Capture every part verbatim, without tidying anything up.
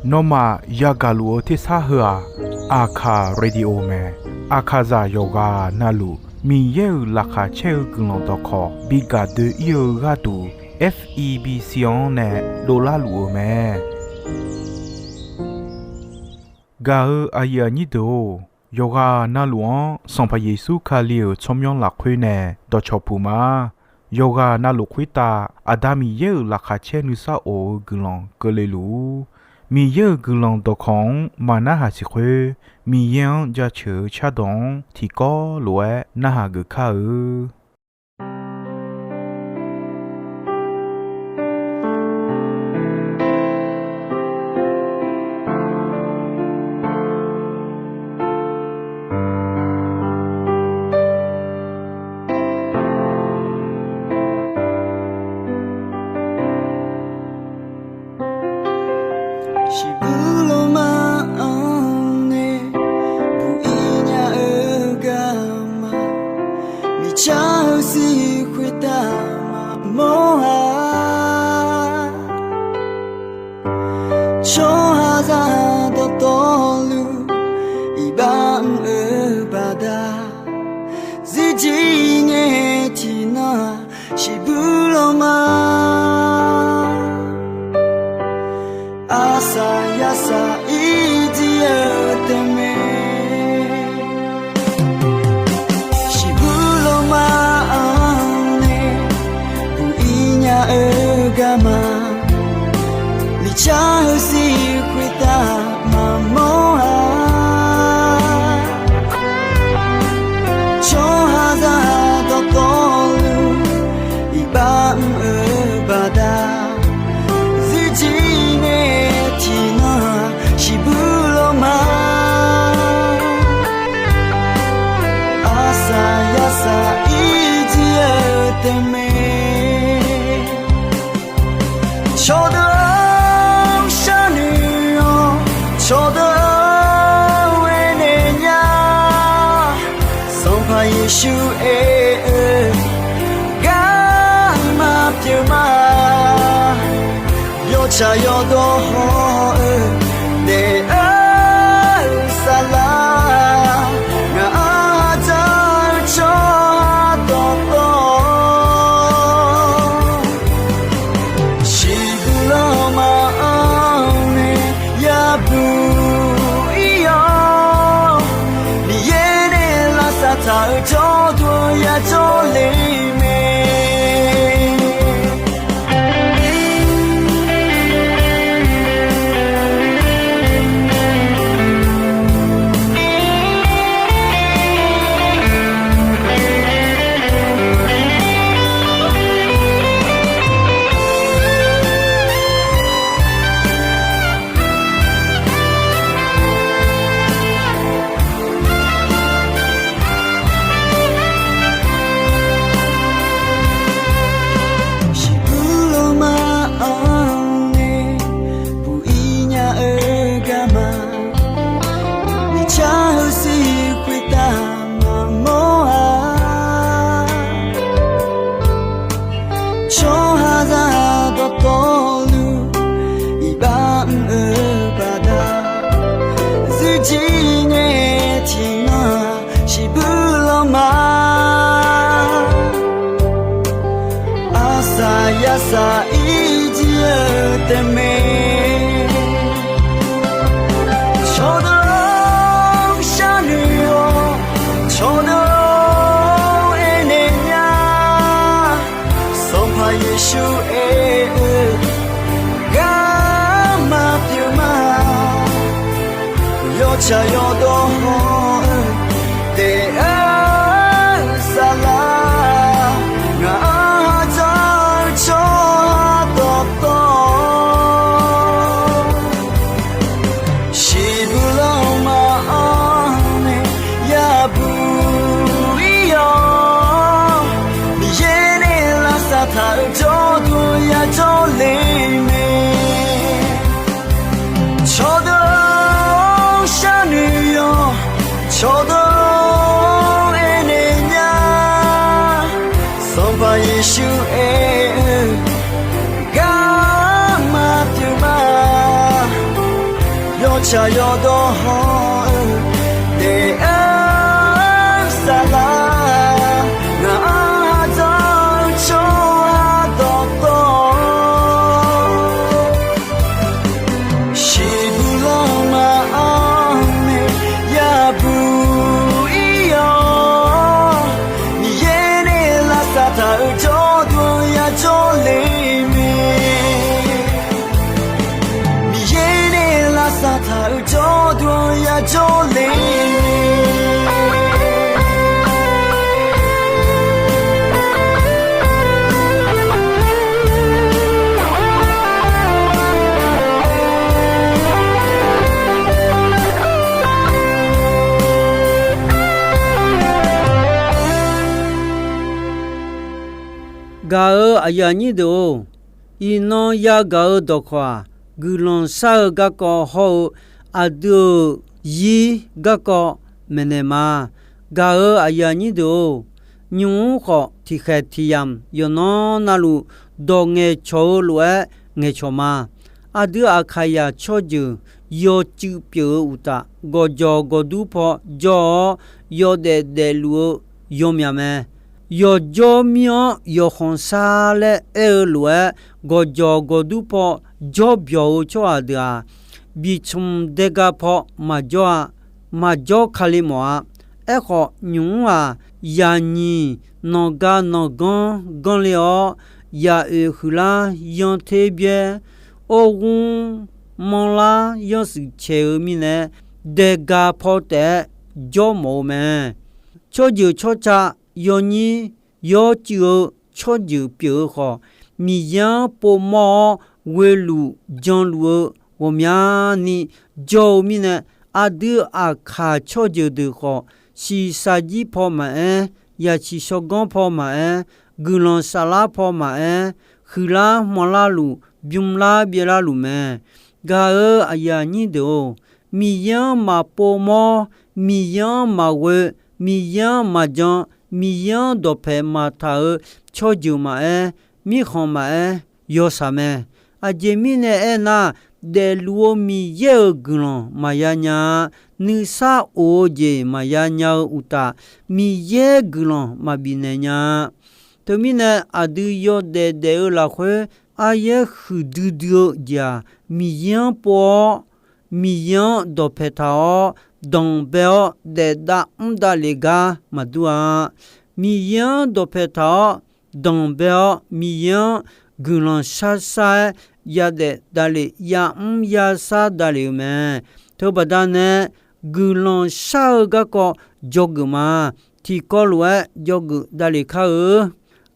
Nawmaf yagaq luf-eu tersar heu-aq, Aqkaq Radio mae. Aqkaqzaq yawqghaq navluf Miqyaer-euq laqkhaq caer-eu guiqlanq dawqkawq bi gaq doe-ir-eu gharduq, F E B C-anr nae dovlar luf-eu mae. Gaq-eu aqyuif aqnyir deuq-or, yawqghaq navluf-anr Sanqpaq Yeqsur Kali-euq tsawrmyanr lafkhoer nae dawqcawq puq ma. Yawqghaq navluf khoertav Aqda Miqyaer-euq laqkhaq caer nuisar of-eu guiqlanq keuvle luf-ur. Miqyaer-euq guiqlanq dawqkawq-anr maqnarhaq siq khoer, Miqyaer-anr jaceuq-eu cardawq-anr tiqkawv lof-aer narhaq geuf kar-eu. Shiqbuq lawma-anr nae buq-ir nya-eu garma, miqcar-eu sir khoertav maqmawr-a. Tsawrhaqzaq dawqtawvluf iqbax mr-eu baqda, zirjir ngae tiqnan-aq, shiqbuq lawma arsaq yarsaq ir jir-eu tae mae. Shiqbuq lawma-anr nae buq-ir nya-eu garma, miqcar-eu sir khoertav maqmawr-a. Tsawrhaqzaq dawqtawvluf iqbax mr-eu baqda, zirjir ngae tiqnan-aq, shiqbuq lawma arsaq yarsaq ir jir-eu tae mae. Cawqdeuq-or sharnoeq-awq, cawqdeuq-or aernaeq nya. Sanqpaq Yeqsur aer-eu garma pyeuf ma. Yawtsaq yawdawr haw-eu daef-eu saflar, ngaq-anr dzaq-eu tsawrhaq dawqtawv, shiqbuq lawma-anr nae yabuq ir-awr, Miqyaer nae lavsav taq-euq jawrduq yajawr le mae. Shiqbuq lawma-anr nae buq-ir nya-eu garma, miqcar-eu sir khoertav maqmawr-a. Tsawrhaqzaq dawqtawvluf iqbax mr-eu baqda, zirjir ngae tiqnan-aq, shiqbuq lawma arsaq yarsaq ir jir-eu tae mae. Cawqdeuq-or sharnoeq-awq, cawqdeuq-or aernaeq nya. Sanqpaq Yeqsur aer-eu garma pyeuf ma. Yawtsaq yawdawr haw-eu daef-eu saflar, ngaq-anr dzaq-eu tsawrhaq dawqtawv, shiqbuq lawma-anr nae yabuq ir-awr, Miqyaer nae lavsav taq-euq jawrduq yajawr le mae. Cawqdeuq-or sharnoeq-awq, Shaqyawf dawqhawq-eu daef-eu saflar, ngaq-anr aqdzanq-eu tsawrhaq dawqtawv, shiqbuq lanma-anr nae yabuq ir-awr, Miqyaer nae lavsav taq-euq jawrduq yajawr le mae. Miqyaer nae lavsav taq-euq jawrduq yajawr le. Gaq-euq aqyuif aqnyir deuq-or, iqnan yagaq-eu dawqkawq-aq, guiqlanq shar-eu garkawv hawr-eu, aqdui-euq zir garkawv maeqnaeq ma. Gaq-euq aqyuif aqnyir deuq-or, nymq-mr khawf tiqkhaeq tiqyamq yawqnan navluf dawq ngaeqcawq-eu lof-aer ngaeqcawq ma. Aqdui Aqkaqyaq tsawrjeuq yawcuiv pyeuf-eu uqtaf, gawqjawq gawqdur paw jawr-awr, yawdaef daefluf-eu yawmyaq mae. Yawqjawr mir-anr yawqkhanq shar laer aer-eu lof-aer, gawqjawq gawqdur paw jawr byawq-eu tsawrhaq deuq-aq, biqcmq daega paw maqjawr-a. Maqjawr Kali mawf-a. Aerkhawf, nymq-mr-aq, yaqnyiq nanqga nanqganr ganr le-awr, yaqoeq huiqlar yanr ter byaer, orgmr manrlar yanrshuif caeq-eu mirnae, daega paw taef-aer jawr mawf-eu mae. Tsawrjeuq tsawrca yawnyir yawcuiv-eu tsawrjeuq pyeuf-eu khawf, Miqyaer-anr povmawr-awr ghoeluf janluf-eu ghawqmyani jawr-eu mirnae, aqdui Aqkaq tsawrjeuq deuq khawf, shiqshaq jir paw maqaer, yaqsiq shawrganr paw maqaer, guiqlanq saflar paw maqaer, huiqlar hmanrlar luf, bymrlar byaerlar luf mae. Gaq-euq aqyuif aqnyir deuq-or, Miqyaer-anr maqpov mawr, Miqyaer-anr maqghoe, Miqyaer-anr maqjan, Miqyaer-anr dawqpaeq maqtaq-euq tsawrjeuq maqaer, mirkhanq maqaer, yawshaq mae. Aqjeq mirnae aernar, daefluf-eu Miqyaer-euq guiqlanq maqya nya-a. Nuisar of-eu jeq maqya nya-eu uqtaf, Miqyaer guiqlanq maqbifnaeq nya-a. Teumirnae, aqdui yawdaef daef-eu lafkhoer aryaer huiqdui dui-eu jeq-aq, Miqyaer-anr pov-awr, Miqyaer-anr dawqpaeq taq-awr, danqbae-awr daefdav mr davlef gar maqdur-a. Miqyaer-anr dawqpaeq taq-awr, danqbae-awr Miqyaer-anr guiqlanq sharshar-aer yadaef davlef, yamr yashar davlef-eu mae. Teubaqda nae guiqlanq shar-eu garkawv dzawgeuf ma. Tiqkawv lof-aer dzawgeuf davlef kar-eu.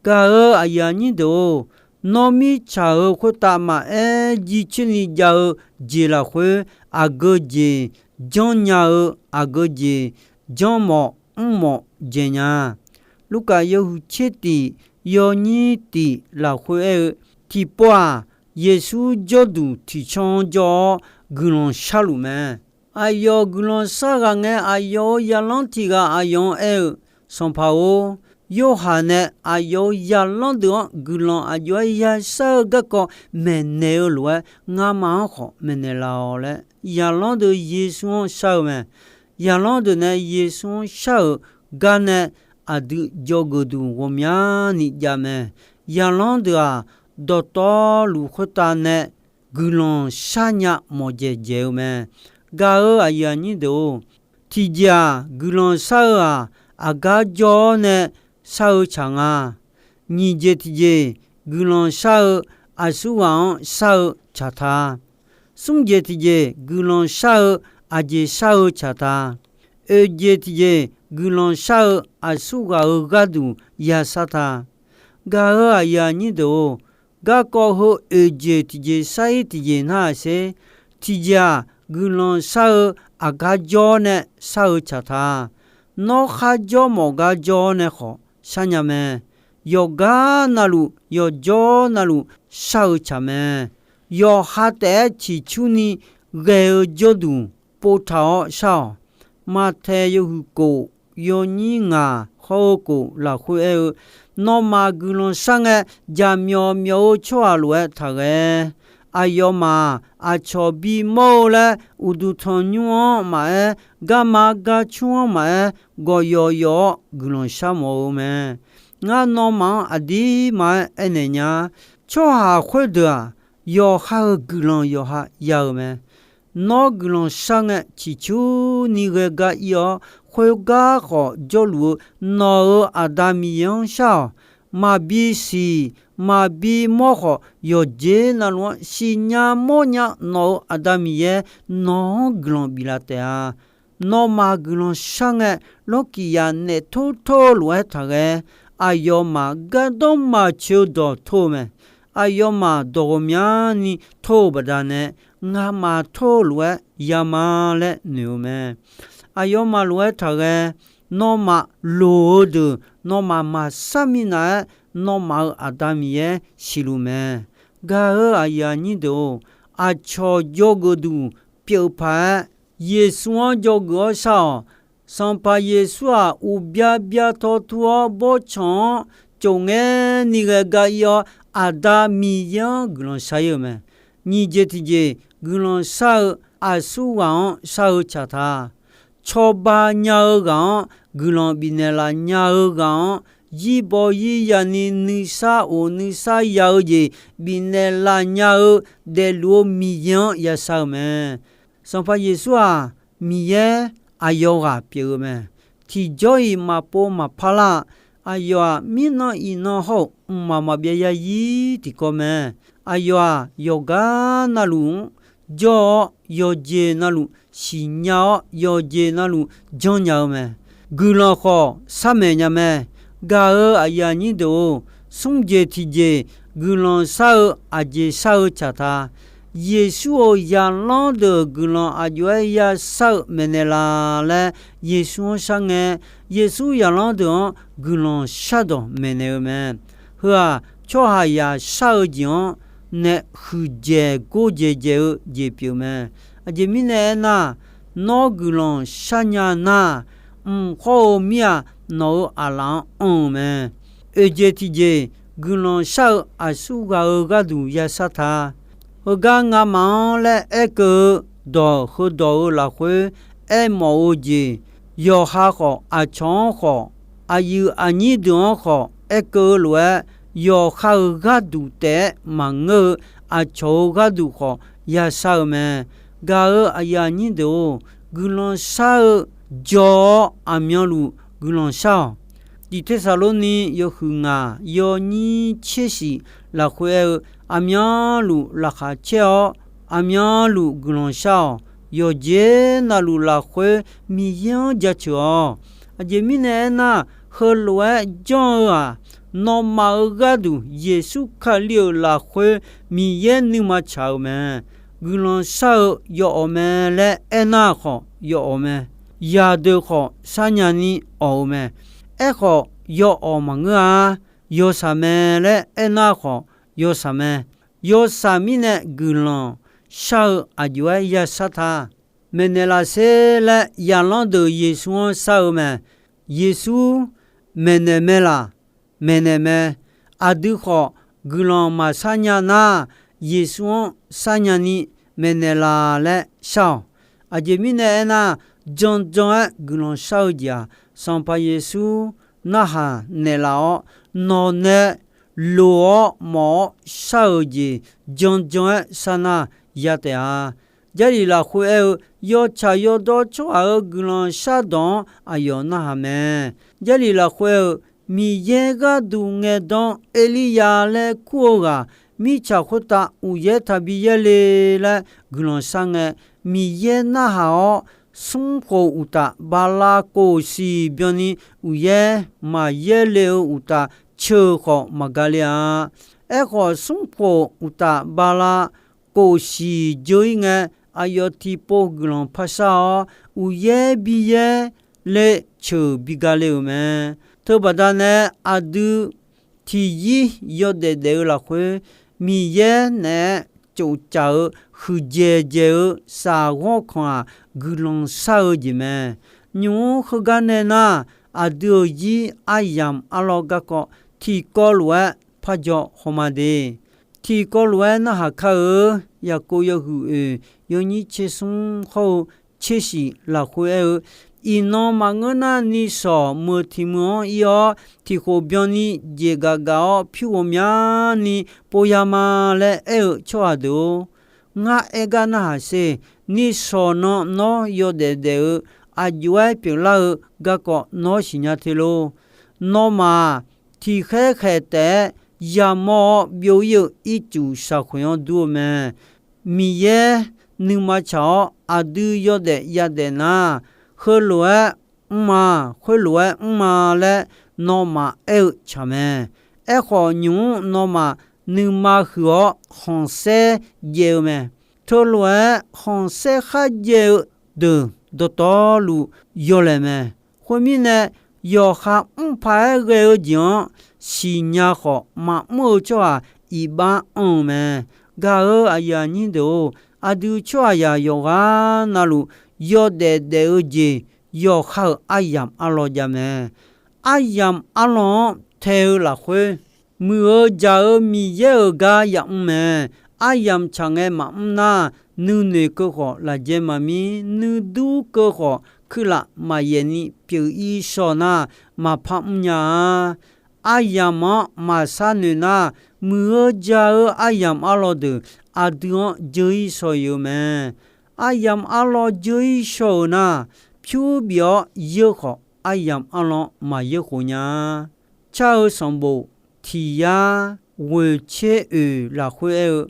Gaq-euq aqyuif aqnyir deuq-or, nawr mirtsaq-euq khoertav maqaer jircoer ni jav-eu jeq lafkhoer, aqgeu jeq janrnya-eu, aqgeu jeq janrmawf mrmawf dzaeq nya. Lurkaf yawhuiq tser tiq, yawnyir tiq lafkhoer aer-eu, tiqpov-aq, Yeqsur jawrduq tiqcanr-anr jawr-awr guiqlanq sharluf mae. Aqyawf guiqlanq shar ghaq ngae, aqyawf-euq zaqlanr tiq ghaq aqyawf-anr aer-eu, Sanqpaq-or, Yorhaq nae aqyawf-euq zaqlanr deuq-anr guiqlanq aqjox-aer yashar-eu garkawv maeqnaeq-eu lof-aer, ngamaf-anr khawf maeqnaeq laf-awq laer, zaqlanr deuq Yeqsur-anr shar-eu mae. Zaqlanr deuq nae Yeqsur-anr shar-euq gar nae aqdui dzawgeuf duq ghawqmyani jav mae. Zaqlanr deuq-aq, dawqtawvluf khoertav nae guiqlanq sharnya mawqdzaeq dzaeq-eu mae. Gaq-euq aqyuif aqnyir deuq-or, tiqjeq-aq, guiqlanq shar-eu-aq, aqgar jawr-awr nae shar-eu tsaq nga. Nyiq jeq tiqjeq, guiqlanq shar-eu aqsurghaq-anr shar-eu tsaq ta. Smr jeq tiqjeq, guiqlanq shar-eu aqjeq shar-eu tsaq ta. Oeq jeq tiqjeq, guiqlanq shar-eu aqsurghaq-euq gharduq yashar ta. Gaq-euq aqyuif aqnyir deuq-or, garkawv heu oeq jeq tiqjeq shar-ir tiqjeq nar-aq sher. Tiqjeq-aq, guiqlanq shar-eu aqgar jawr-awr nae shar-eu tsaq ta. Nawr kharjawr mawf gar jawr-awr nae khawf sharnya mae. Yawqgar navluf, yawqjawr navluf shar-eu tsaq mae. Yawqha taef-aer ciqcurni ghae-eu jawrduq povtaq-awr shar-awq. Maqtaeq yawhuiq kof, yawnyir ngaq hawr-eu kof lafkhoer aer-eu, nawmaf guiqlanq shar ngae, jaqmyawf myawf-eu tsawrhaq lof-aer taqghae. Aqyawfmaf-aq, aqcawq bimawr-eu laer uqduq tanqnymr-anr maqaer, garma garcmr-anr maqaer, gawqyawf yawf-awr guiqlanq sharmawf-eu mae. Ngar nawmaf-anr aqdirmar-aer aernaeq nya, tsawrhaq khoerdeuq-aq, yawqha-euq guiqlanq yawqha ya-eu mae. Nawr guiqlanq shar ngae, ciqcurni ghae gar ir-awr, khoergar khawf jawrluf-eu nawq-euq Aqda Miqyaer-anr shar-awq. Maqbi siq maqbi mawr khawf, yawqjeq navluf-anr siqnya mawrnya nawq-euq Aqda Miqyaer nawq-anr guiqlanq biflaf taef-a. Nawmaf guiqlanq shar ngae, lawrkiq yaf naef tor tor-eu lof-aer taqghae, aqyawfmaf gardanr maqtsoeq-eu dawq tor-eu mae. Aqyawfmaf dawq ghawqmyani tor-eu baqdanae, ngamaf tor-eu lof-aer yama laer noeq-eu mae. Aqyawfmaf lof-aer taqghae, nawmaf loq-eu deuq nawmaf maqshar minav-aer, nawmaf-euq Aqda Miqyaer siqluf mae. Gaq-euq aqyuif aqnyir deuq-or, aqcawq jawrgeuf duq pyeuf paq-aer, Yeqsur-anr jawrgeuf-awr shar-awq. Sanqpaq Yeqsur-aq, uqbya bya tawq tur-awr bawrtsanq-anr tsof ngaer ni ghae gar ir-awr, Aqda Miqyaer-anr guiqlanq shar ir-eu mae. Nyiq jeq tiqjeq, guiqlanq shar-eu aqsurghaq-anr shar-eu tsaq ta. Cawba nya-eu ghaq-anr, guiqlanq bifnaeq laf nya-eu ghaq-anr, zirbaw zirya ni nuisar of nuisar ya-eu jeq bifnaeq laf nya-eu daefluf-eu Miqyaer-anr yashar-eu mae. Sanqpaq Yeqsur-aq, Miqyaer aqyawf ghaq pyeuf-eu mae. Tiqjawr-iq maqpov maqpar lar-a. Aqyawf-aq, mirnan iqnan hawr-eu mqmaq maqbyav zarzir tiqkawv mae. Aqyawf-aq, yawqgar navluf-anr jawr-awr, yawqjeq navluf siqnya-awr, yawqjeq navluf janrnya-eu mae. Guiqlanq khawf sharmaeq nya mae. Gaq-euq aqyuif aqnyir deuq-or, smr jeq tiqjeq guiqlanq shar-eu aqjeq shar-eu tsaq ta. Yeqsur-euq zaqlanr deuq guiqlanq aqjox-aer yashar-eu maeqnaeq laf laer Yeqsur-anr shar ngae, Yeqsur zaqlanr deuq-anr guiqlanq shardawq maeqnaeq-eu mae. Heu-aq, tsawrhaqzaq shar-eu jeq-anr nae huiqdzaeq gordzaeq dzaeq-eu jeq pyeuf mae. Aqjeq mirnae aernar, nawr guiqlanq sharnya nar, mq khawr-eu mir-aq, nawq-euq aqlaf-anr anr-eu mae. Oeq jeq tiqjeq, guiqlanq shar-eu aqsurghaq-euq gharduq yashar ta. Heugar ngamaf-anr laer aerkeuv-eu dawq heudawq-euq lafkhoer aermawf-eu jeq, yawqha khawf, aqcawq-anr khawf, aqyuif aqnyir deuq-anr khawf aerkeuv-eu lof-aer, yawqha-euq gharduq taef-aer maqngeur-eu, aqcawq-euq gharduq khawf yashar-eu mae. Gaq-euq aqyuif aqnyir deuq-or, guiqlanq shar-eu jawr-awr aqmyanluf guiqlanq shar-awq. Tiq Tersaqlorni yawhuiq ngaq yawnyir tser shif lafkhoer aer-eu, aqmyanluf laqkhaq caer-awr, aqmyanluf guiqlanq shar-awq. Yawqjeq navluf lafkhoer Miqyaer-anr jaceuq-awq. Aqjeq mirnae aernar, heulof-aer janr-eu-aq, nawmaf-euq gharduq Yeqsur Kali-euq lafkhoer Miqyaer nuima tsaq-eu mae. Guiqlanq shar-eu yawawq mae laer aernar khawf yawawq mae. Yaqdeuq khawf sharnya ni awq-eu mae. Aerkhawf, yawawq maqngeur-a. Yawshaq mae laer aernar khawf yawshaq mae. Yawshaq mirnae guiqlanq shar-eu aqjox-aer yashar ta. Maeqnaeq laf sher laer zaqlanr deuq Yeqsur-anr shar-eu mae. Yeqsur, maeqnaeq mae laq? Maeqnaeq mae. Aqdui khawf guiqlanq maqshar nya nar, Yeqsur-anr sharnya ni maeqnaeq laf laer shar-awq. Aqjeq mirnae aernar, janjan-aer guiqlanq shar-eu jeq-aq, Sanqpaq Yeqsur narhaq naeqlaf-awr, nawq nae loq-awr mawf-awr shar-euq jeq janjan-aer shar nar ya taef-a. Jarlif lafkhoer aer-eu, yawtsaq yawdawr tsawrhaq-euq guiqlanq shardawq-anr aqyawf narhaq mae. Jarlif lafkhoer aer-eu, Miqyaer gharduq ngaeqdan Erlirya laer kur-eu ghaq, mirtsaq khoertav uqyaer taqbi yaerle laer guiqlanq shar ngae, Miqyaer narhaq-awr, smrkhof uqtaf bala kof siq byanni uqyaer maqyaer le-eu uqtaf ceuq khawf maqgale-a. Aerkhawf, smrkhof uqtaf bala kof siq dzeur-ir ngae, aqyawf tiqpov guiqlanq par shar-awr, uqyaer bi yaer le ceuq bi gale-euq mae. Teubaqda nae aqdui tiqyir yawdaef daef-eu lafkhoer, Miqyaer naeq-aer tsofcaf-eu huiqdzaeq dzaeq-eu shafghawr kanq-aq, guiqlanq shar-eu jeq mae. Nymq-mr heugar nae nar, aqdui-euq zir aryamq arlawr garkawv tiqkawv lof-aer parjaw hawma de. Tiqkawv lof-aer narhaq kar-eu, Yaqkov yawhuiq oeq yawnyir tsersmr hawr-eu tsershif lafkhoer aer-eu, iqnan maqngeur nar, nishawq meuq tiq meuq-anr ir-awr, tiq khof byanni jeq gaq gaq-awr pyur ghawqmyani pov ya ma laer aer-eu tsawrhaq deuq-or, ngar aer gar narhaq sher. Nishawq nan nawr yawdaef daef-eu aqjox-aer pyeuflar-eu garkawv nawr siqnya te lor. Nawmaf-aq, tiqkhaer khaeq taef-aer yamawr-awr byov-ir-eu ircuf shaqkhoeq-anr dur-eu mae. Miqyaer nuima tsaq-awr aqdui yawdaef yadaef nar, heulof-aer mr ma, khoerlof-aer mr ma laer nawmaf aer-eu tsaq mae. Aerkhawf, nymq-mr nawmaf nuima huiq-awr khanqsaer jaev-eu mae. Teulof-aer khanqsaer kharjaev-eu deuq dawqtawvluf yawlaeq mae. Khoermirnae, yawqha mr paq-aer ghae-eu jeq-anr siqnya khawf, maqmr-eu tsawrhaq iqbax anr-eu mae. Gaq-euq aqyuif aqnyir deuq-or, aqdui tsawrhaqzaq yawqghaq navluf yawdaef daef-eu jeq, yawqha-euq aryamq arlawr jav mae. Aryamq arlawr-anr tae-eu lafkhoer, muiq-eu jaq-eu Miqyaer-euq gar yamr mae. Aryamq tsaq ngae maqmr nar, nuinoeq keuv khawf lafjae maqmir, nuidur keuv khawf kuirlaf maqyaef ni pyeuf-ir shaw nar, maqpar mr nya-a. Aryamq-anr maqshar noeq nar, muiq-eu jaq-eu aryamq arlawr deuq aqdui-anr dzeur-ir shaw-ir-eu mae. Aryamq arlawr dzeur-ir shaw-euq nar, pyur bif-awr yeur khawf, aryamq arlawr maqyeur khof nya-a. Car-eu sanqbof tiq yar ghoeq tser oeq lafkhoer aer-eu,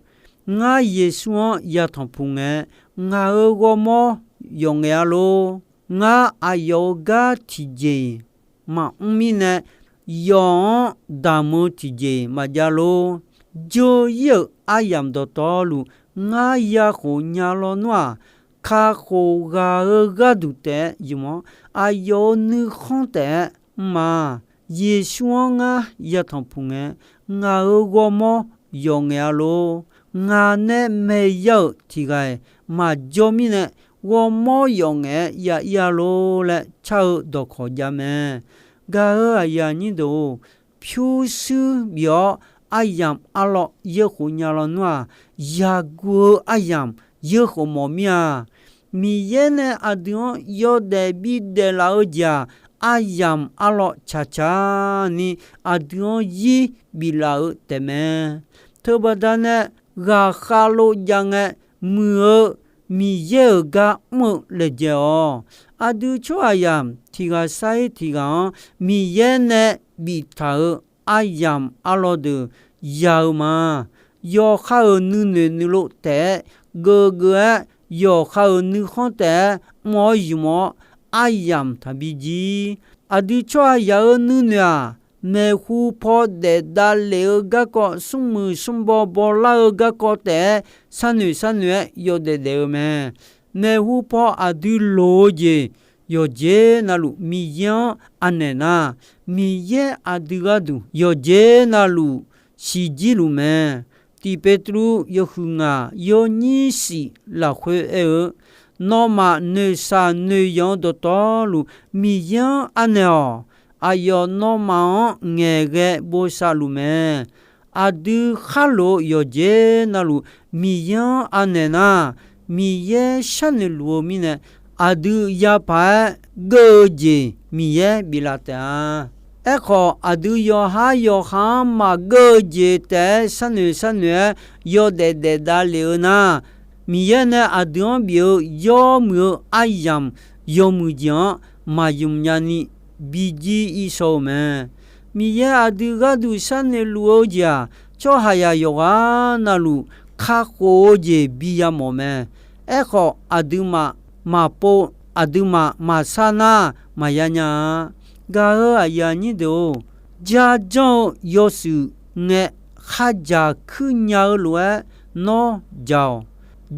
Ngar Yeqsur-anr yatanq puq ngae, ngaq-euq ghawrmawr yawf ngaef-a lor. Ngar aqyawf-euq gar tiqjeq maqmr mirnae, yawf-anr damq-eu tiqjeq maqjav lor. Dzeur-ir-euq aryamq dawqtawvluf ngar ya khof nya lawnmr-aq, kakhof ghaq-eu gharduq taef-aer ymq-awr, aqyawf-euq nuikhanr taef-aer mr ma. Yeqsur-anr ngar yatanq puq ngae, ngaq-euq ghawrmawr yawf ngaef-a lor. Ngaq nae maeq yar-euq tiq ghaq-iq maqjawr mirnae, ghawrmawr yawf ngaef-aer ya ir-a lor laer car-eu dawqkawq jav mae. Gaq-euq aqyuif aqnyir deuq-or, pyurshuir bif-awr aryamq arlawr yeur khof nya lawnmr-aq, yaqguv-eu aryamq yeur khof mawf mir-a. Miqyaer nae aqdui-anr yawdaef bidaef laf-eu jeq-aq, aryamq arlawr tsaqtsaq ni aqdui-anr zir biflaf-eu taefmae. Teubaqda nae ghaqkhav lov jav ngae, muiq-eu Miqyaer-euq gar mr-eu laejae-awq. Aqdui tsawrhaqzaq tiq ghaq sar-ir tiq ghaq-anr Miqyaer nae biftaq-euq aryamq arlawr deuq ya-eu ma. Yawqha-euq nuinoeq nuilov taef-aer geuf geuf-aer, yawqha-euq nuikhanr taef-aer mr-awr ymq-awr, aryamq taqbi jir. Aqdui tsawrhaqzaq-euq nuinoeq-aq, maeqhu paw daef davlef-eu garkawv, smrmuiq smrbaw bawlar-eu garkawv taef-aer sharnoeq sharnoeq-aer yawdaef daef-eu mae. Maeqhu paw aqdui loq-eu jeq yawqjeq navluf Miqyaer-anr anaeq nar, Miqyaer aqdui gharduq yawqjeq navluf siqjir luf mae. Tiq Peqtruv yawhuiq ngaq yawnyir shif lafkhoer aer-eu, Nawmaf noeqshaq noeqyanq-eu dawqtawvluf Miqyaer-anr anaeq-awq. Aqyawf nawmaf-anr ngaeqghae bosav luf mae. Aqdui kharlof-eu yawqjeq navluf Miqyaer-anr anaeq nar, Miqyaer sharnoeq luf-eu mirnae, aqdui yapaq-aer geur-eu jeq Miqyaer biflaf taef-a. Aerkhawf, aqdui yawqhar yawqha-anr maqgeur-eu jeq taef-aer sharnoeq sharnoeq-aer yawdaef daef davlef-eu nar, Miqyaer nae aqdui-anr bif-eu yawmuiq-eu aryamq yawmuiq jeq-anr maqymq nyani bijir ir shaw-eu mae. Miqyaer aqdui gharduq sharnoeq luf-eu jeq-aq, tsawrhaqzaq yawqghaq navluf kakhof-eu jeq bi yamawf mae. Aerkhawf, aqduimaf maqpov, aqduimaf maqshar nar maqya nya-a. Gaq-euq aqyuif aqnyir deuq-or, jar janr-eu yawshuif ngae khardzaq kuir nya-eu lof-aer nawr dzaq-awq.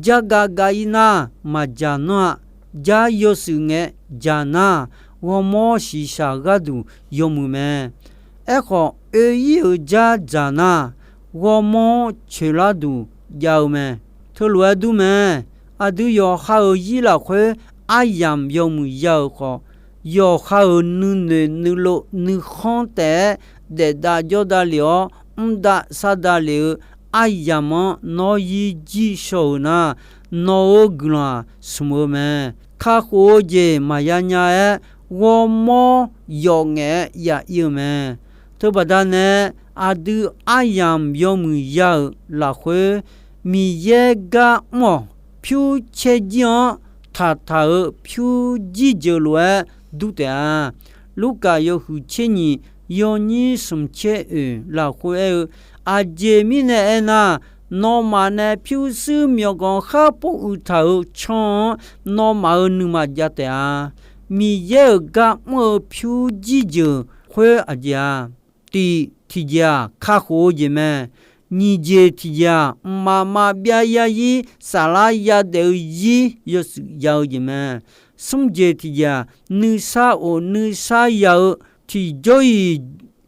Jar gav gav-ir nar maqdzaq nanr-a. Jar yawshuif ngae dzaq nar, ghawrmawr shiqshaq gharduq yawmuiq mae. Aerkhawf, oe-ir-euq jar dzaq nar, ghawrmawr coeqlar duq jav-eu mae. Teulof-aer dur mae. Aqdui yawqha-euq zir lafkhoer aryamq yawmuiq ya-euq khawf, yawqha-euq nuinoeq nuilov nuikhanr taef-aer daef dav jawr dav lef-awr, mr dav sar dav lef-eu aryamq-anr nawr yir jir shaw-euq nar, nawq-euq guiqlanq-aq smq-eu mae. Kakhof-eu jeq maqya nya-aer, ghawrmawr yawf ngaef-aer yaf ir-eu mae. Teubaqda nae, aqdui aryamq yawmuiq ya-euq lafkhoer, Miqyaer gar mr-awq. Pyur caer jir-anr taqtaq-euq pyur jir jeuq lof-aer dur taef-a. Lurkaf yawhuiq tser nyiq yawnyir smq caer oeq lafkhoer aer-eu, aqjeq mirnae aernar, nawmaf nae pyurshuir myawqganq khar pov uiq taq-euq can-anr nawmaf-euq nuima jav taef-a. Miqyaer-euq gar mr-eu pyur jir jeuq khoer aqjeq-a. Tiq tiqjeq-aq, kakhof-eu jeq mae. Nyiq jeq tiqjeq-aq, mqmaq maqbyav yarzir saflar yadaef-eu zir yawshuif ya-eu jeq mae. Smr jeq tiqjeq-aq, nuisar of nuisar ya-eu tiqjawr-iq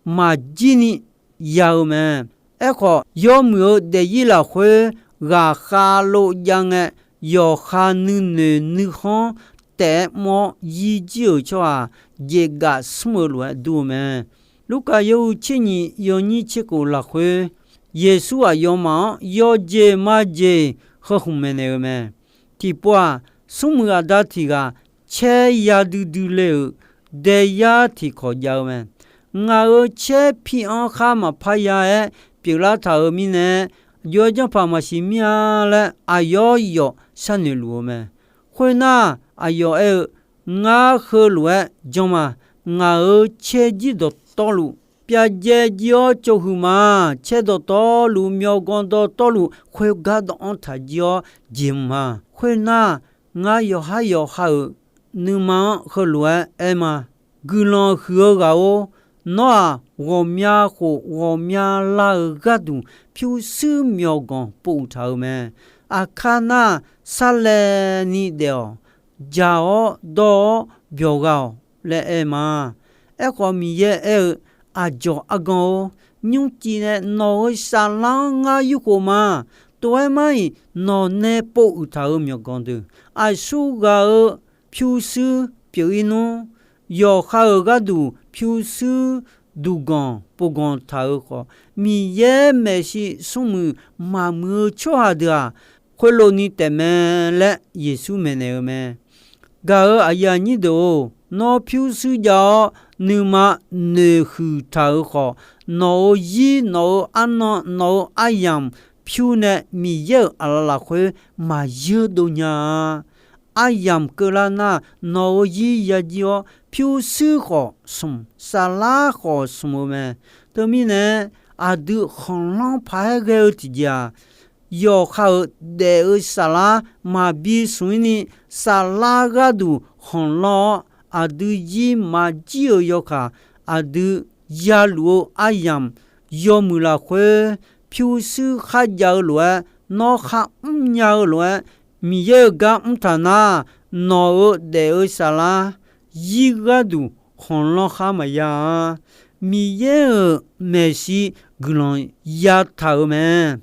maqjir ni ya-eu mae. Aerkhawf, yawmuiq-eu daefzir lafkhoer ghaqkhav lov jav ngae, yawqha nuinoeq nuikhanr taef-aer mr-awr yir jir-euq tsawrhaq jeqgaf smr-eu lof-aer dur-eu mae. Lurkaf yawhuiq tser nyiq yawnyir tser khof lafkhoer, Yeqsur aqyawfmaf-anr yawjeq majeq heu khmq maeqnaeq-eu mae. Tiqpov-aq, smrmuiq aqda tiq ghaq caer ya duidui le-euq daeyar tiqkawq jav-eu mae. Ngaq-euq caer pi-anr khar maqpar ya-aer pyeuflar taq-euq mirnae, aqjox-aer janrpaq maqsiq mir-a laer aqyawf yawf sharnoeq luf-eu mae. Khoernar, aqyawf aer-eu, Ngar heulof-aer janr ma. Ngaq-euq caer jir dawqtawvluf pyavjae jir-awr cawv huiq ma. Caer dawqtawvluf, myawqganq dawqtawvluf, khoergar dawv-anr taq jir-awr jeq mq ma. Khoernar, ngar yawqhar yawqha-euq nuima-anr heulof-aer aer ma. Guiqlanq huiq-eu ghaq-or, nawr-aq, ghawqmya khof ghawqmya lar-eu gharduq pyurshuir myawqganq pov uiq taq-euq mae. Aqkar nar, sarlaevni daef-awq. Jaq-awr dawr-awr byawq gha-awq laer aer ma. Aerkhawf, Miqyaer aer-eu, Aqdzawq argan-or, nymrciv nae nawq-euq saflar-anr ngar yurkhof ma. Tov-aer mar-iq, nawq nae pov uiq taq-euq myawqganq deuq, aqsurghaq-euq pyurshuir pyeuf-ir nmr. Yawqha-euq gharduq pyurshuir duqganq povganq taq-euq khawf, Miqyaer maeqshi smrmuiq maqmuiq-eu tsawrhaq deuq-aq, khoerlof ni taefmae laer Yeqsur maeqnaeq-eu mae. Gaq-euq aqyuif aqnyir deuq-or, nawr pyurshuir jav-awr nuima noeqhuiq taq-euq khawf, nawq-euq zir, nawq-euq arnan, nawq-euq aryamq pyur nae Miqyaer-euq aqlaf lafkhoer maqyeur dov nya-a. Aryamq keuvlar nar, nawq-euq zir ya jir-awr, pyurshuir khawf smq, saflar khawf smq-eu mae. Teumirnae, aqdui khanqlanr paq-aer ghae-eu tiqjeq-aq, yawqha-euq daef-eu saflar maqbi smq-ir ni, saflar gharduq khanqlanr-awr, aqdui zir maqjir-euq yawkaq, aqdui yaluf-eu aryamq yawmuiq lafkhoer, pyurshuir kharjav-eu lof-aer, nawr kharmr nya-eu lof-aer, Miqyaer-euq gar mr taq nar, nawq-euq daef-eu saflar zir gharduq khanqlanr khar maqya-a. Miqyaer-euq maeqshi guiqlanq yataq-euq mae.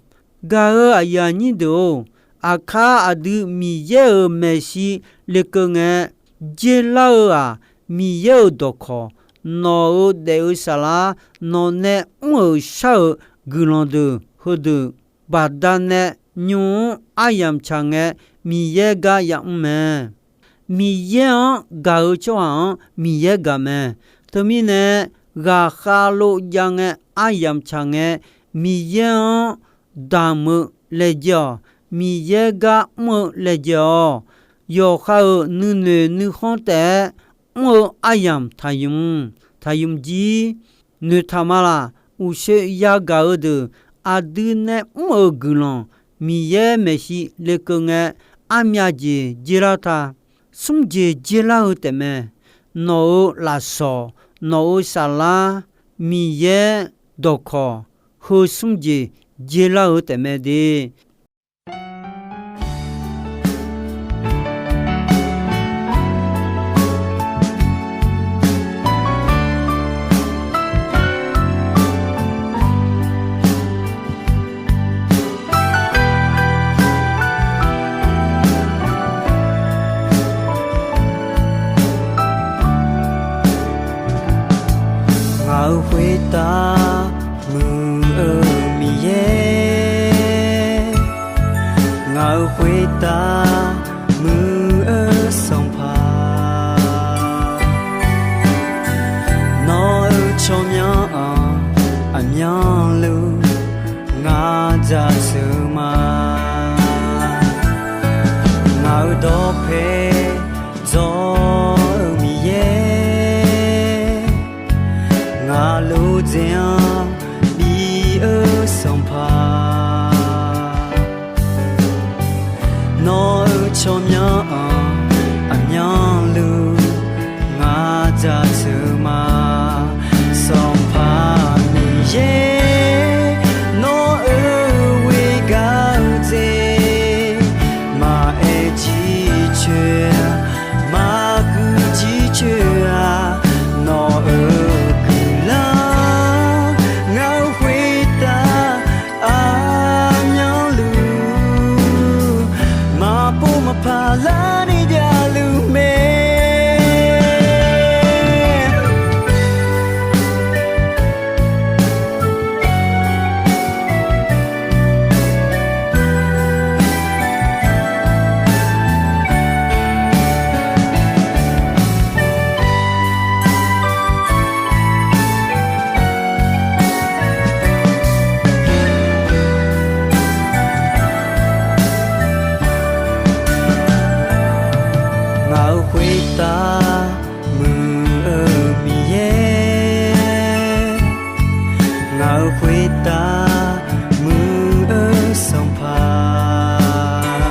Gaq-euq aqyuif aqnyir deuq-or, aqkar aqdui Miqyaer-euq maeqshi lekeuv ngae, dzer lar-eu-aq, Miqyaer-euq dawqkawq, nawq-euq daef-eu saflar, nawq nae mr-euq shar-euq guiqlanq deuq heudeuq, baqdanae nymr-anr aryamq tsaq ngae, Miqyaer gar yamr mae. Miqyaer-anr gaq-eu tsawrhaq-anr Miqyaer gaq mae. Teumirnae, ghaqkhav lov jav ngae, aryamq tsaq ngae, Miqyaer-anr damq-eu laejae-awq. Miqyaer gar mr-eu laejae-awq. Yawqha-euq nuinoeq nuikhanr taef-aer mr-eu aryamq taqymq, taqymq jir noeqtaq ma laq. Uqshoe yagaq-eu deuq, aqdui nae mr-euq guiqlanq, Miqyaer maeqshi lekeuv ngae, armyav jeq dzeurlar ta. Smr jeq dzeurlar-eu taefmae. Nawq-euq lafsawq, nawq-euq saflar, Miqyaer dawqkawq, heu smr jeq dzeurlar-eu taefmae de. Ngaq-euq khoertav muiq-eu Miqyaer, Ngaq-euq khoertav muiq-eu Sanqpaq, nawq-euq tsawrmyanr-anr aqmyanluf ngar jaceuq ma. Ngaq-euq dawqpae dzawr-eu Miqyaer, ngaq lof dzaeq-anr bif-eu Sanqpaq, nawq-euq tsawrmyanr-anr aqmyanluf ngar jaceuq ma. Sanqpaq Miqyaer, nawq-euq ghoer gaq-eu jeq maqaer jircoer-a, maqguq jircoer-a, nawq-euq guiqlanq ngaq-euq khoertav aqmyanluf maqpov maqpaq larni javluf mae. Ngaq-euq khoertav muiq-eu Miqyaer, ngaq-euq khoertav muiq-eu Sanqpaq,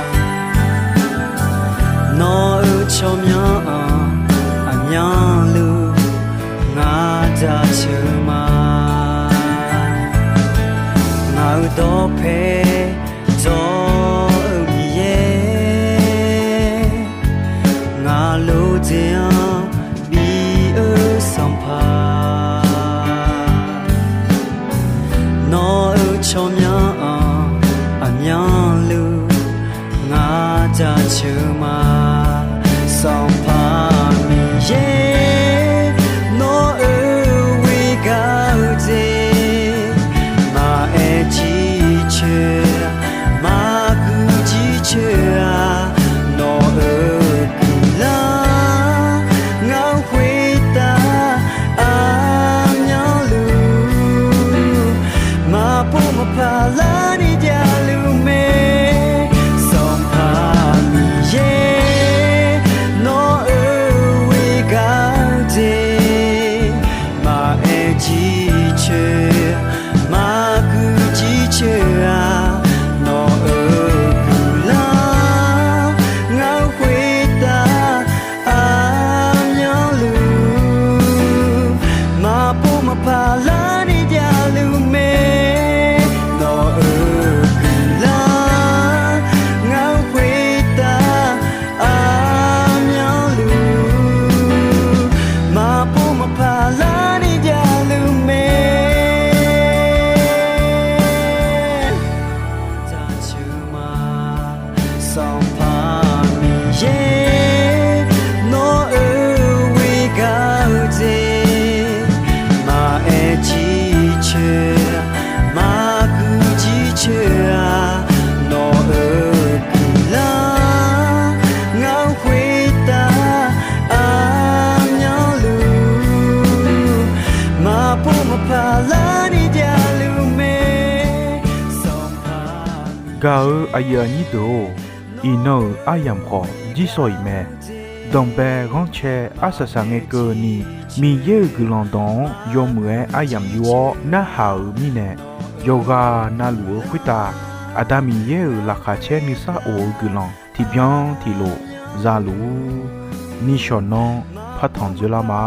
nawq-euq tsawrmyanr-anr aqmyanluf ngar jaceuq ma. Ngaq-euq dawqpae dzawr-eu Miqyaer, ngaq lof dzaeq-anr bif-eu Sanqpaq, nawq-euq tsawrmyanr-anr aqmyanluf ngar jaceuq ma. Sanqpaq Miqyaer, nawq-euq ghoer gaq-eu jeq maqaer jircoer-a, maqguq jircoer-a, nawq-euq guiqlanq ngaq-euq khoertav aqmyanluf maqpov maqpaq larni javluf mae. Sanqpaq Miqyaer, nawq-euq ghoer gaq-eu jeq maqaer jircoer, maqguq jircoer-a, nawq-euq guiqlanq ngaq-euq khoertav aqmyanluf maqpov maqpaq larni javluf mae. Nawq-euq guiqlanq ngaq-euq khoertav aqmyanluf maqpov maqpaq larni javluf mae. Jaceuq ma. Sanqpaq Miqyaer, nawq-euq ghoer gaq-eu jeq maqaer jircoer, maqguq jircoer-a, nawq-euq guiqlanq ngaq-euq khoertav aqmyanluf maqpov maqpaq larni javluf mae. Sanqpaq Gaq-euq aqyuif aqnyir deuq-or, iqnan-euq aryamq khawf jirsawq iq mae. Danqbae ghanrcae arsaq saqngae keuvni, Miqyaer-euq guiqlanq dawq-anr yawmuiq-aer aryamq yur-awr narhaq-euq mirnae, yawqghaq navluf-eu khoertav Aqda Miqyaer-euq laqkhaq caer nuisar of-eu guiqlanq tiqbyan tiqlof zaluf-ur. Nishawq nanr partanq dzoerlar ma.